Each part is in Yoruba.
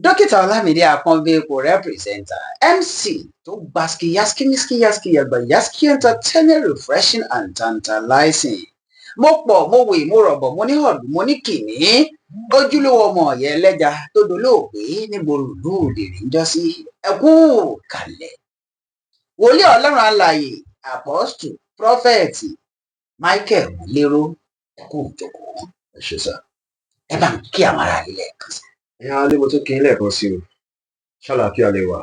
Dókítà Ọlámídé Àpọ́nbépo, representer, MC tó gbaski yaski miski yaski yàgbà yaski, entertaining, refreshing and tantalizing. Mo pọ̀, mo wè, mo rọ̀bọ̀, mo ní ọ̀dùn, mo ní kìíní, ojúlówó ọmọ ọ̀yẹ́ ẹlẹ́ja tó dolóògbé nígboro ìlú Ìdèrè ń jọ́sí. Ẹ kú kalẹ̀. Wòlíì Ọlọ́run alààyè, apostle, prophet Michael Lérò, ẹ kú ìjókòó. Ẹ ṣé sir. Ẹ bá ń kí àwọn ará ilé kan sí. Ẹ̀yin ará ilé, mo tún kí yín lẹ́ẹ̀kan sí o. Ṣàlàáfíà lè wà?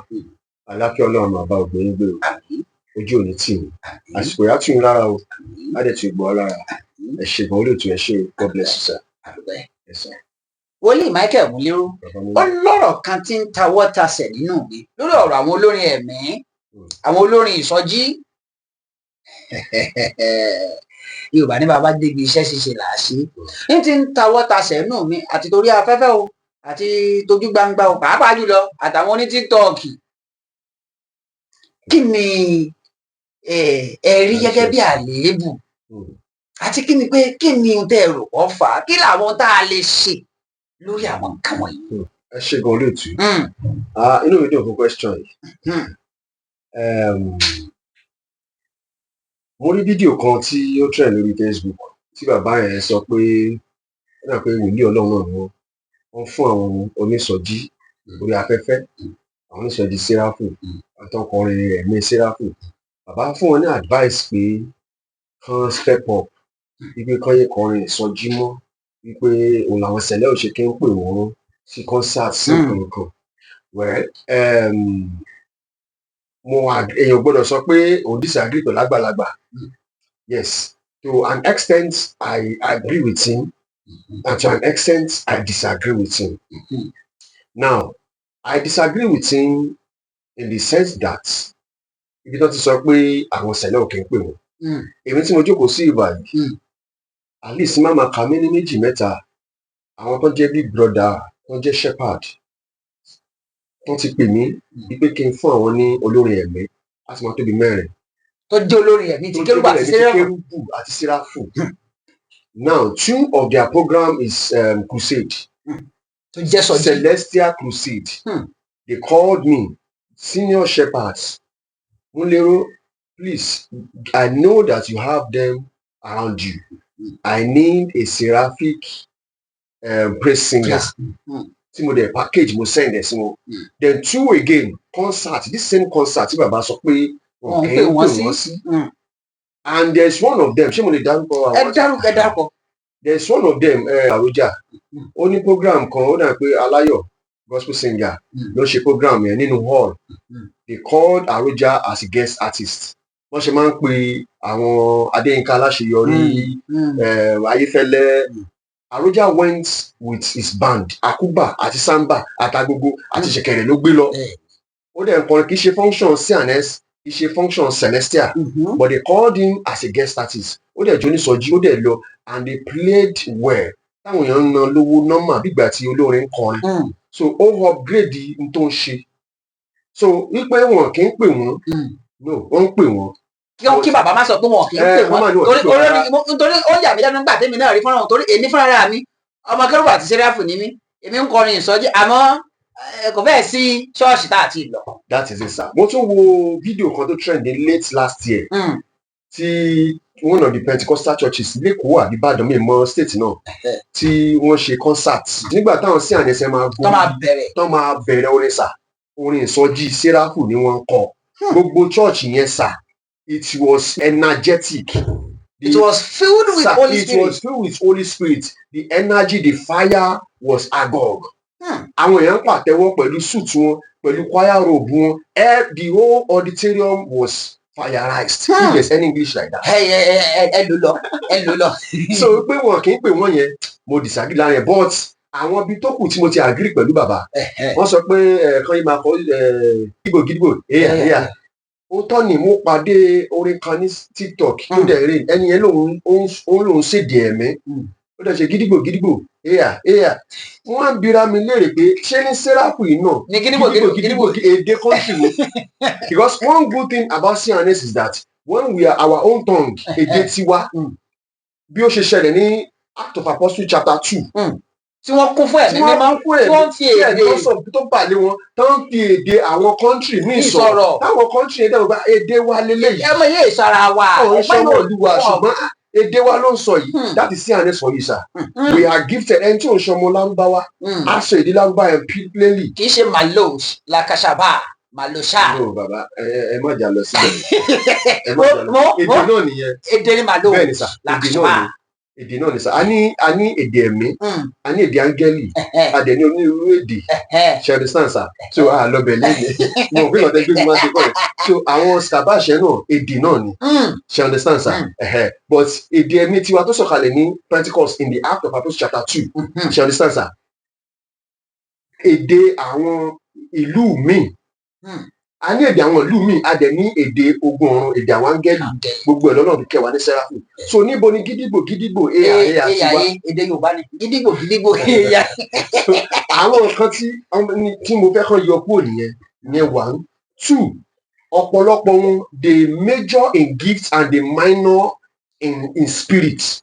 Àlàáfíà Ọlọ́run máa bá ògbó yín gbé o. Àmín. Ojú ò ní tì yín. Àmín. Àsìkò yá tù yín lára o. Àmín. Á dẹ̀ tún gbọ́ ọ lára. Ẹ ṣé gan olóòtú, ẹ ṣé o. God bless you, sir. Àdúpẹ́. Yes, sir. Wòlíì Michael Múléró, Bàbá mi. ó lọ́rọ̀ kan tí ń tawọ́ tasẹ̀ nínú mi lórí ọ̀rọ̀ àwọn olórin ẹ̀mí, àwọn olórin ìsọjí. Yorùbá ní bàbá débi iṣẹ́ ṣíṣe là á ṣe. Ní ti ń tawọ́ tasẹ̀ nínú mi, àti torí afẹ́fẹ́ o, àti tójú gbangba o, pàápàá jùlọ àtàwọn oní TikTok. Kí ni ẹ rí gẹ́gẹ́ bí àléébù àti kí ni pé kí ni ohun tẹ́ ẹ rò wọ́n fà á? Kí làwọn tá a lè ṣe lórí àwọn nǹkan wọ̀nyí? Ẹ ṣé gan olóòtú. Ah, inú mi dùn fún question yìí. Mo rí fídíò kan tí ó trend lórí Facebook tí bàbá yẹn sọ pé ó dà pé wòlíì Ọlọ́run náà ni wọ́n. Wọ́n fún àwọn onísọjí orí afẹ́fẹ́, àwọn onísọjí Séráfù, àtọkọrin ẹ̀mí Séráfù. Bàbá fún wọn ní advice pé kán step up, wípé kán yé kọrin ìsọjí mọ́, wípé òun làwọn Cele ò ṣe kí ń pè wọ́n sí concert sí nǹkan. Well, mo èèyàn gbọ́dọ̀ sọ pé òun disagree pẹ̀lú àgbàlagbà. Yes, to an extent I agree with him and to an extent I disagree with him. Now, I disagree with him in the sense that ibi tó ti sọ pé àwọn Cele ò kí ń pè wọ́n. Èmi tí mo jókòó sí ìbà yìí, at least má máa kà mí ní méjì mẹ́ta, àwọn tó jẹ́ big brother, tó jẹ́ shepherd, tó ti pè mí wípé kí n fún àwọn ní olórin ẹ̀mí, á ti máa tóbi mẹ́rin. Tó jẹ́ olórin ẹ̀mí ti tó jẹ́ Kérúbù àti olórin ẹ̀mí ti Séráfù. Kérúbù àti Séráfù. Now, two of their program is crusade. Tó jẹ́ sọjí. Celestial Crusade. They called me, senior shepherds. Múlẹ́rọ̀, please, I know that you have them around you. I need a seraphic praise singer. Praise. Tí mo dẹ̀ package, mo send ẹ̀ sí wọn. Then two again, concert, this same concert tí bàbá sọ pé wọn Wọ́n ń kì pè í pè wọ́n sí. wọ́n sí. And there is one of them, ṣé mo lè dárúkọ Ẹ àwọn? dárúkọ, ẹ dárúkọ. There is one of them, Àròjà. Ó ní program kan, ó dà pé Aláyọ̀ gospel singer ló ṣe program yẹn nínú hall. They called Àròjà as a guest artist. Wọ́n ṣe máa ń pe àwọn Adéyínká Aláṣeyọrí, Ayéfẹ́lẹ́. Àròjà went with his band, Akuba àti Samba àtàgogo àti ṣẹ̀kẹ̀rẹ̀ ló gbé lọ. Ó dẹ̀ ń kọrin. Kì í ṣe function C&S, kì í ṣe function Celestial, but they called him as a guest artist. Ó dẹ̀ jó ní sọjí, ó dẹ̀ lọ, and they played well, táwọn èèyàn ń ná lówó normal bígbà tí olórin ń kọrin. So ó upgrade n tó ń ṣe. So wípé wọn kì í pè wọ́n, no, wọ́n ń pè wọ́n. Kí wọ́n kí bàbá má sọ pé wọn kì í Eh, pè wọ́n máa ní wọ́n wọn kì torí í pè wọ́n rárá. Nítorí ó yà mí lẹ́nu nígbà tèmi náà rí fọ́nrán, torí èmi fúnra mi, ọmọ Kérúbù àti Séráfù ní mí, èmi ń kọrin ìsọjí, àmọ́ kò fẹ́ẹ̀ sí ṣọ́ọ̀ṣì tá a ti lọ. That is it, sir. Mo tún wo fídíò kan tó trend ní late last year tí one of the Pentecostal churches l'Ékòó àbí Ìbàdàn, mi mọ state náà, tí wọ́n ṣe concert. Nígbà táwọn C&S máa Tó máa bẹ̀rẹ̀. Tó máa bẹ̀rẹ̀ orin sà, orin ìsọjí Séráfù ni wọ́n ń kọ. Gbogbo church yẹn sà, it was energetic. It was filled with Sir, Holy it Spirit. was filled with Holy Spirit. The energy, the fire was agog. Àwọn èèyàn ń pàtẹ́wọ́ pẹ̀lú suit wọn, pẹ̀lú choir robe wọn. The whole auditorium was fireized, if there's any English like that. Ẹ ẹ ẹ ẹ lò lọ, ẹ lò lọ. So pé wọn kì í pè wọ́n yẹn, mo disagree lára ẹ̀, but àwọn ibi tó kù tí mo ti agree pẹ̀lú bàbá, wọ́n sọ pé ẹ̀ kan yìí máa kọ ẹ̀ gígbò gígbò ẹ̀yà ẹ̀yà. Ó tọ́ ni, mo pàdé orin kan ní TikTok tó dẹ̀ rí ẹni yẹn lòun ó lòun ṣèdè ẹ̀mí, ó dẹ̀ ṣe gídígbò gídígbò ẹ̀yà ẹ̀yà. Wọ́n á bira mi léèrè pé ṣé ní Sẹ́ráfù yìí náà ní gídígbò gídígbò gídígbò gídígbò èdè country wo? Because one good thing about C&S is that when we are our own tongue, èdè tiwa, bí ó ṣe ṣẹlẹ̀ ní Act of Apostles chapter 2. Tí wọ́n kún fún Tí ẹ̀mí wọ́n mímọ́, kún fún tí ẹ̀mí, wọ́n fi tí ẹ̀mí èdè tó sọ tó bà lé wọn, tó ń fi èdè àwọn country míì sọ̀rọ̀, sọ̀rọ̀. Táwọn country yẹn dẹ́gbà èdè wa lélẹ́yìí. Ẹ mọ iye ìsara wa. Ọ̀hún Ọ̀pẹ́ ṣọwọ́ olúwa, ṣùgbọ́n èdè wa ló ń sọ yìí. That is C&S for you, sir. We are gifted. Ẹni tí ò ń ṣọmọ Lárúbáwá á sọ èdè Lárúbáwá yẹn plainly. Kì í ṣe malos lakasaba malosha. No, bàbá, ẹ má jà lọ síbẹ̀, ẹ má jà lọ. Èdè náà nìyẹn. Èdè ni malos Bẹ́ẹ̀ ni sir, èdè náà lakasaba. ni, èdè náà ni sir. A ní èdè ẹ̀mí, a ní èdè áńgẹ́lì, a dẹ̀ ní onírúurú èdè. Ṣe understand, sir? So a lọ bẹ̀ lẹ́yìn mo rò pé ìkàntẹ́ gbé mi máa ṣe kọ́ ẹ̀. So àwọn skabashe náà, èdè náà ni. Ṣe understand, sir? But èdè ẹ̀mí tiwa tó sọ̀kalẹ̀ ní Pentecost in the Act of Apostles chapter 2, ṣe understand, sir, èdè àwọn ìlú míì, a ní èdè àwọn ìlú míì, a dẹ̀ ní èdè ogun ọ̀run, èdè àwọn áńgẹ́lì. Gbogbo ẹ̀ lọ́nà kẹwàá ní sẹ́ráfù. So níbo ni gídígbò gídígbò ea ea ti wá? Èdè Yorùbá ni gídígbò gídígbò ea. Àwọn nǹkan tí mo fẹ́ kàn yọ kúrò nìyẹn ní one. Two, ọ̀pọ̀lọpọ̀ wọn, they major in gifts and they minor in spirit.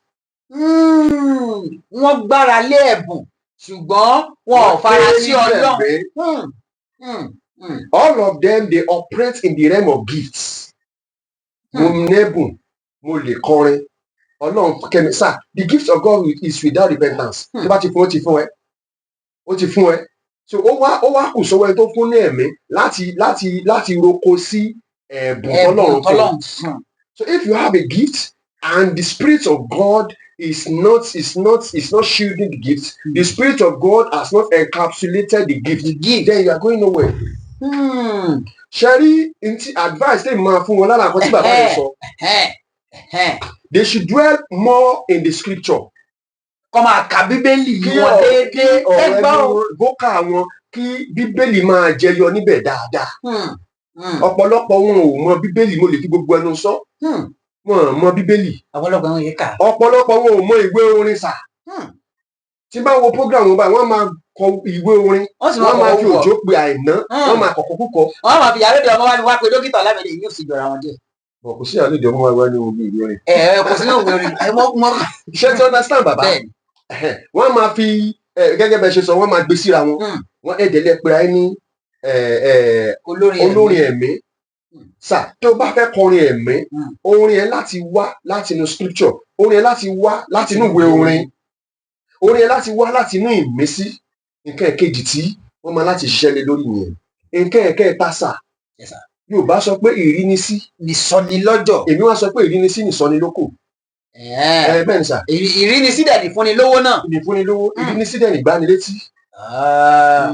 Wọ́n gbára lé ẹ̀bùn, ṣùgbọ́n wọn ò fara sí Ọlọ́run. All of them, they operate in the realm of gifts. Mo nẹ́bùn, mo lè kọrin, Ọlọ́run kẹ́mi sir. The gift of God is without repentance. Tí bá ti fún, ó ti fún ẹ, ó ti fún ẹ. So ó wá kù sọ́wọ́ ẹni tó fún ní ẹ̀mí láti roko sí ẹ̀bùn ẹ̀bùn tọ́lọ́run fún un. tọ́lọ́run fún. So if you have a gift and the Spirit of God is not shielding the gift, the Spirit of God has not encapsulated the gift, The gift. then you are going nowhere. Ṣe rí ntí advice tèmi máa fún wọn lára nǹkan tí bàbá yẹn sọ, they should dwell more in the scripture. Kọ́ máa ka Bíbélì Kí wọn déédéé. Kí ọ̀rọ̀ Ẹ gbọ́ ẹnu o. vocal wọn, kí Bíbélì máa jẹyọ níbẹ̀ dáadáa. Ọ̀pọ̀lọpọ̀ wọn ò mọ Bíbélì, mo lè fi gbogbo ẹnu sọ. Wọn ò mọ Bíbélì. Ọ̀pọ̀lọpọ̀ àwọn yìí kà. Ọ̀pọ̀lọpọ̀ wọn ò mọ ìwé orin sà. Tí bá wo program wọn báyìí, wọ́n máa kọ ìwé orin, Wọ́n sì wọ́n máa fi kọ̀ òjò pe àìná, Hmm. wọ́n máa kọ̀kọ́ kúkọ. Wọ́n máa fi yàrá ìdè ọmọ wa ni wá pé dókítà Ọlámídé yóò sì jọra wọn díẹ̀. Bọ̀ kò sí àlejò ọmọ wa ní omi ìwé orin. Ẹ ẹ, kò sí ní òwe orin ẹ mọ́ mọ́. Ṣé tí understand, bàbá? Bẹ́ẹ̀ ni. Ẹhẹ́n. Wọ́n máa fi gẹ́gẹ́ bẹ́ẹ̀ ṣe sọ, wọ́n máa gbé síra wọn. Wọ́n ẹ̀dẹ̀ lẹ́ pé ayé ní Olórin ẹ̀mí. Olórin ẹ̀mí. Sà, tó o bá fẹ́ kọrin ẹ̀mí, orin ẹ̀ láti wá láti inú scripture, orin ẹ̀ láti wá láti inú ìwé orin, orin ẹ̀ láti wá láti inú ìmísí. Nǹkan ẹ̀kejì tí wọ́n máa láti ṣiṣẹ́ lé lórí nìyẹn. Nǹkan ẹ̀kẹta sà, Yes, sir. Yorùbá sọ pé ìrínisí Nìsọnilọ́jọ̀. Èmi wá sọ pé ìrínisí nìsọnilókò. Ẹ bẹ́ẹ̀ ni sà. Ìrínisí dẹ̀ ní fúnni lówó náà. Ìfúnni lówó, ìrínisí dẹ̀ nígbanilétí. Ah,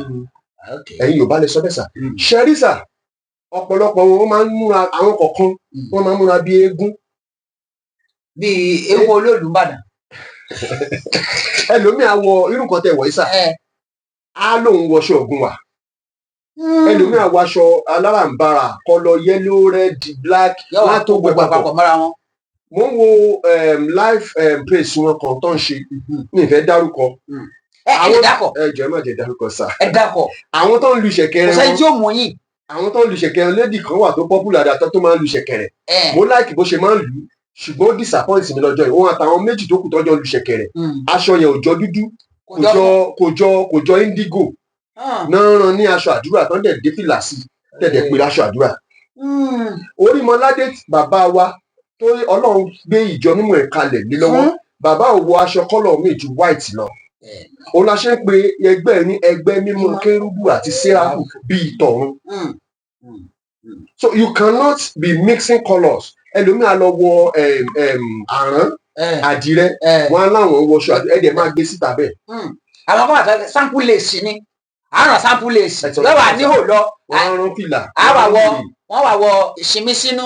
okay. Ẹ̀yin Yorùbá lè sọ bẹ́ẹ̀ sà. Ṣẹ́rí sà, ọ̀pọ̀lọpọ̀ wọn máa ń múra, àwọn kọ̀ọ̀kan, wọ́n máa ń múra bí eégún. Bíi eégún olóòlù Ìbàdàn. Ẹlòmíà wọ irú nǹkan tẹ wọ̀ yìí sà, á lóun wọṣọ ògùn wà. Ẹlòmíà wọ aṣọ alárànbarà, colour yellow, red, black, Yóò wọ́n á tó gbogbo gbẹ papọ̀. Papọ̀ mọ́ra wọn. Mo ń wo live praise wọn kan tó ń ṣe, mi ì fẹ́ dárúkọ. Ẹ ẹ lè dákọ̀. Ẹ jọ̀ọ́, ẹ má jẹ́ dárúkọ sà. Ẹ dákọ̀. Àwọn tó ń lu Kò ṣẹ̀kẹ̀rẹ̀ sẹ́ni wọn, tí ó mú yín. àwọn tó ń lu ṣẹ̀kẹ̀rẹ̀, lady kan wà tó popular dáadáa tó máa ń lu ṣẹ̀kẹ̀rẹ̀. Mo like bó ṣe máa ń lù ú, ṣùgbọ́n ó disappoint mi lọ́jọ́ yìí. Òun àtàwọn méjì tó kù tọ́jọ́ lu ṣẹ̀kẹ̀rẹ̀, aṣọ yẹn ò jọ dúdú, kò jọ indigo náà rán ní aṣọ àdúrà tán, dẹ̀ dé fìlà sí, tẹ̀dẹ̀ pé aṣọ àdúrà. Orímọládé, bàbá wa tó Ọlọ́run gbé ìjọ mímọ́ ẹ̀ kalẹ̀ lé lọ́wọ́, bàbá ò wọ aṣọ colour míì ju white lọ. Òun la ṣe ń pe ẹgbẹ́ ní ẹgbẹ́ mímọ́ Mímọ́. Kérúbù àti séráfù bíi tọ̀run. So you cannot be mixing colours. Ẹlòmíà lọ wọ àrán àdìrẹ, wọn á láwọn wọṣọ àdìrẹ, ẹdẹ máa gbé síta bẹ́ẹ̀. Àwọn kan wà tó sample lace ni àrùn, sample lace Ẹ sọ lọ́wọ́ fún mi. Àníhò lọ. Wọn á rán fìlà. Á wà wọn á rán wọ́n wà wọ ìsinmi sínú,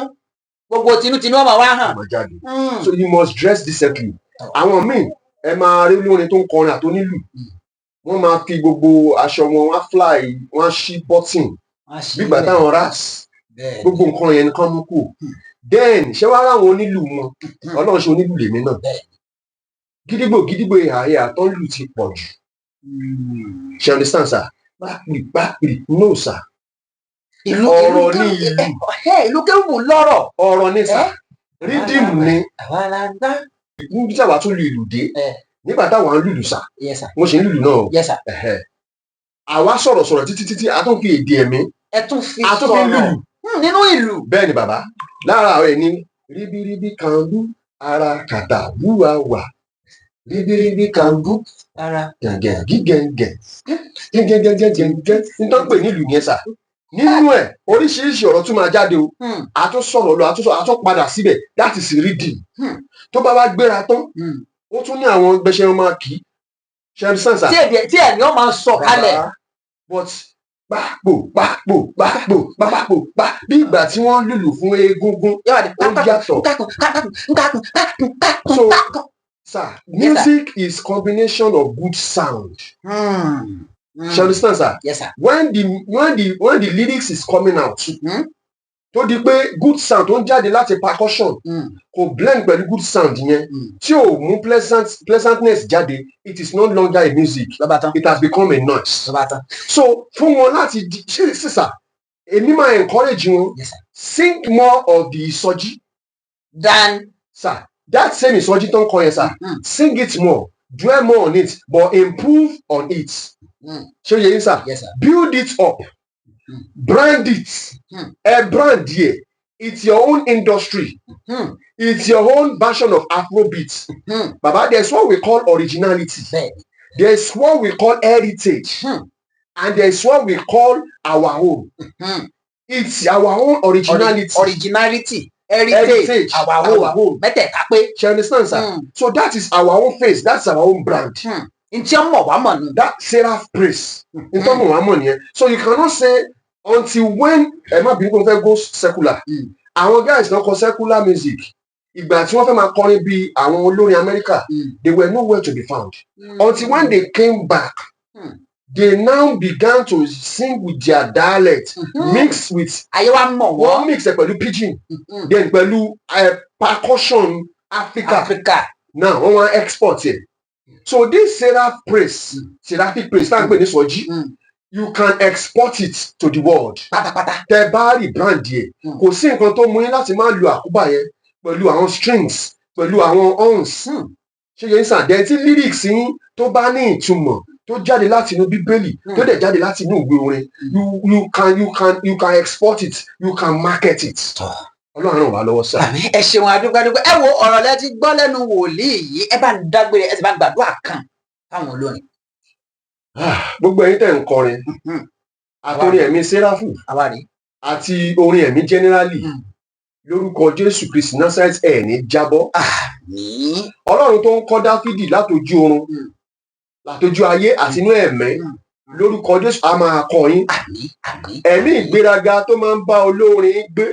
gbogbo tinútinú ọmọ wa hàn. Máa jáde. So you must dress decently. Àwọn míì, ẹ máa rí olórin tó ń kọrin àtonílù, wọ́n máa fi gbogbo aṣọ wọn, wọ́n á fly, wọ́n á ṣí button Wọ́n á ṣí gbígbà ilẹ̀. Táwọn ras gbogbo nǹkan yẹn nìkan mú kù. Then ṣé wàá ráwọn onílù wọn, Ọlọ́run ṣe onílù lèmi náà. Gídígbò gídígbò, ìhà ìhà tó ń lù ti pọ̀ jù. Ṣe understand, sir? Pápìrì pápìrì, no sir. Ìlú Ọ̀rọ̀ ìlú ní ìlú. Ìlú kérúbù lọ́rọ̀. Ọ̀rọ̀ ní sir, rhythm ni. Àwa la ń gbá. Níbi tí àwa tún lu ìlù dé. Nígbà táwa ń lùlù sà, Yes, sir. mo ṣe ń lùlù náà o. Yes, sir. Ẹ̀hẹ́. Àwa sọ̀rọ̀ sọ̀rọ̀ títí títí, a tún fi èdè ẹ̀mí, Ẹ tún fi a tún fi ń sọ̀rọ̀ lùlù. Nínú ìlú. Bẹ́ẹ̀ ni, bàbá. Lára ẹ̀ ní ríbíríbí kàndú ara kàtà wúwa wà, ríbíríbí kàndú Rárá. Gẹ̀ǹgẹ̀ gígẹ̀ǹgẹ̀ gẹ́gẹ́gẹ́gẹ́gẹ́, nítorí pé nílùú yẹn sà, nínú ẹ̀ oríṣiríṣi ọ̀rọ̀ tún máa jáde o. A tún sọ̀rọ̀ lọ, a tún sọ, a tún padà síbẹ̀. That is reading. Tó bá wá gbéra tán, ó tún ní àwọn gbẹṣẹ wọn máa kì í ṣe understand, sà? Tí èdè tí ẹ̀mí ó máa sọ kalẹ̀. Bàbá, but pápò pápò pápò pápò pá, bí ìgbà tí wọ́n lùlù fún eégún, Yóò wá di ó yàtọ̀. Nkákùn nkákùn nkákùn nkákùn So, nkákùn. sir, Yes, sir. music is combination of good sound. You understand, sir? Yes, sir. When the lyrics is coming out, tó di pé good sound tó ń jáde láti percussion kò blend pẹ̀lú good sound yẹn, tí ò mú pleasantness jáde, it is no longer a music. Ló bá tán. It has become a noise. Ló bá tán. So fún wọn láti di ṣé sísà, èmi máa encourage wọn, Yes, sir. sing more of the ìsọjí. Dan. Sir, that same ìsọjí tó ń kọ yẹn, sir, sing it more, dwell more on it, but improve on it. Ṣé ó yé yín, sir? Yes, sir. Build it up, brand it. Ẹ brand yẹ. It's your own industry. It's your own version of Afrobeat. Baba, there's what we call originality. There's what we call heritage. And there's what we call our own. It's our own originality. Originality, heritage, heritage, our own. Our own. Mẹ́tẹ̀ẹ̀ta pé. You understand, sir? So that is our own face. That's our own brand. Ntí ó mọ̀ wá mọ̀ nù. That Seraph praise. Nítorí mo wà mọ̀ nìyẹn. So you cannot say until when, ẹ má bínú pé mo fẹ́ go secular. Àwọn guys náà kọ secular music. Ìgbà tí wọ́n fẹ́ máa kọrin bí àwọn olórin Amẹ́ríkà, they were nowhere to be found. Until when they came back, they now began to sing with their dialect, mixed with Ayé wa mọ̀ wọ́n wọ́n. Mix ẹ̀ pẹ̀lú pidgin, then pẹ̀lú percussion Africa. Africa. Now wọ́n wá export ẹ̀. So this seraph praise, seraphic praise tá à ń pè ní sọjí, you can export it to the world. Pátápátá. Tẹ bá rí brand yẹ, kò sí nǹkan tó mú yín láti máa lo àkúbà yẹn pẹ̀lú àwọn strings, pẹ̀lú àwọn horns. Ṣé yẹn sàn dẹ̀ tí lyrics yín tó bá ní ìtumọ̀, tó jáde láti inú Bíbélì, tó dẹ̀ jáde láti inú ìwé orin, you can export it, you can market it. Tọ́. Ọlọ́run ràn wá lọ́wọ́, sá. Àmín, ẹ ṣeun, adúgbàdúgbà. Ẹ wo ọ̀rọ̀ lẹ ti gbọ́ lẹ́nu wòlíì yìí. Ẹ bá ń dágbére, ẹ sì bá ń gbàdúrà kan fáwọn olórin. Gbogbo ẹ̀yin tẹ́ ń kọrin, àtòrin ẹ̀mí sẹ́ráfù Àwa rèé. àti orin ẹ̀mí generally, lórúkọ Jésù Kristi Nazareth, ẹ̀ ní jábọ́. Àmín. Ọlọ́run tó ń kọ́ Dáfídì látojú oorun, látojú ayé àti inú ẹ̀mẹ́, lórúkọ Jésù, a máa kọ́ yín. Àmín, àmín. Ẹ̀mí ìgbéraga tó máa ń bá olórin gbé,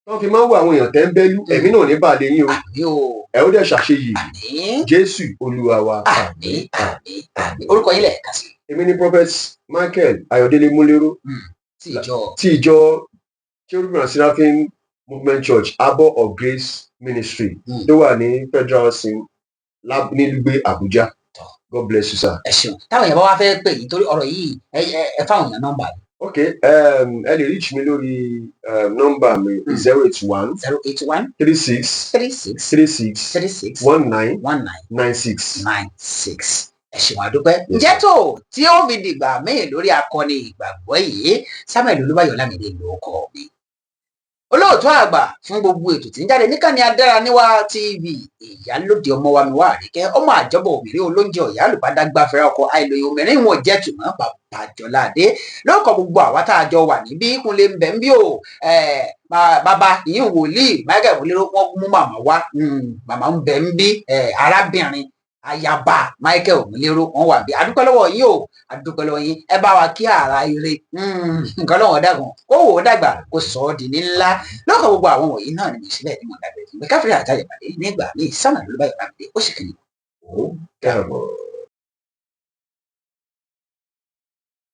tó fi máa ń wo àwọn èèyàn tẹ́ńbẹ́lú, ẹ̀mí náà ní bàlẹ̀ yín o. Àmín o. Ẹ ó dẹ̀ ṣàṣeyìí. Àmín. Jésù Olúwa wa. Àmín, àmín, àmín. Orúkọ yín lẹ́ẹ̀kan sí? Èmi ni Prophet Michael Ayọ̀délé Múlẹ́rọ̀ Tí ìjọ tí ìjọ Cherubim and Seraphim Movement Church, Harbour of Grace Ministry, tó wà ní Federal Housing ní Lugbe, Abuja. God bless you, sir. Ẹ ṣeun. Táwọn èèyàn bá wá fẹ́ pè yín torí ọ̀rọ̀ yìí, ẹ fáwọn èèyàn nọ́mbà yìí. Ok, ẹ lè reach mi lórí nọ́mbà mi, 081 081 36 36 36 36 19 19 96. 96. Ẹ ṣeun, àdúpẹ́. Ǹjẹ́ tó tí ó fi dìgbà míì lórí Akọni Ìgbàgbọ́ yìí, Samuel Olúbáyọ̀ Lámìdé ló kọ mi, olóòtú àgbà fún gbogbo ètò tí ń jáde níkànnì Adára Níwá TV, ìyálòdì ọmọ wa mi wá àríkẹ́ ọmọ àjọbọ òmìnirí olóúnjẹ ọ̀yá àlùbádágbáfẹ́ra ọkọ̀ àìlòyè òmìnirí wọn jẹ́ tùmọ̀ bàbá Jọládé lóòkọ̀. Gbogbo àwa tá a jọ wà níbí, Kúnlé ń bẹ̀ ń bí o, bàbá ìyín wòlíì Michael Wòlíì, wọn mú màmá wá, màmá ń bẹ̀ ń bí, arábìnrin ayaba Michael Òmìnirò, wọn wà bí. Adúpẹ́ lọ́wọ́ yín o, adúpẹ́ lọ́wọ́ yín. Ẹ bá wa kí ara ire nǹkan lọ́wọ́ dàgbọ́n kó wò ó dàgbà kó sọ ọ́ di ní ńlá lọ́kọ̀. Gbogbo àwọn wọ̀nyí náà ni mo síbẹ̀ ní mo dàgbẹ́ fún mi káfíńtà àtàyè pàdé nígbà míì. Samuel Olúbáyọ̀ Lámìdé, ó sì kìnnìún. Ó dàbọ̀.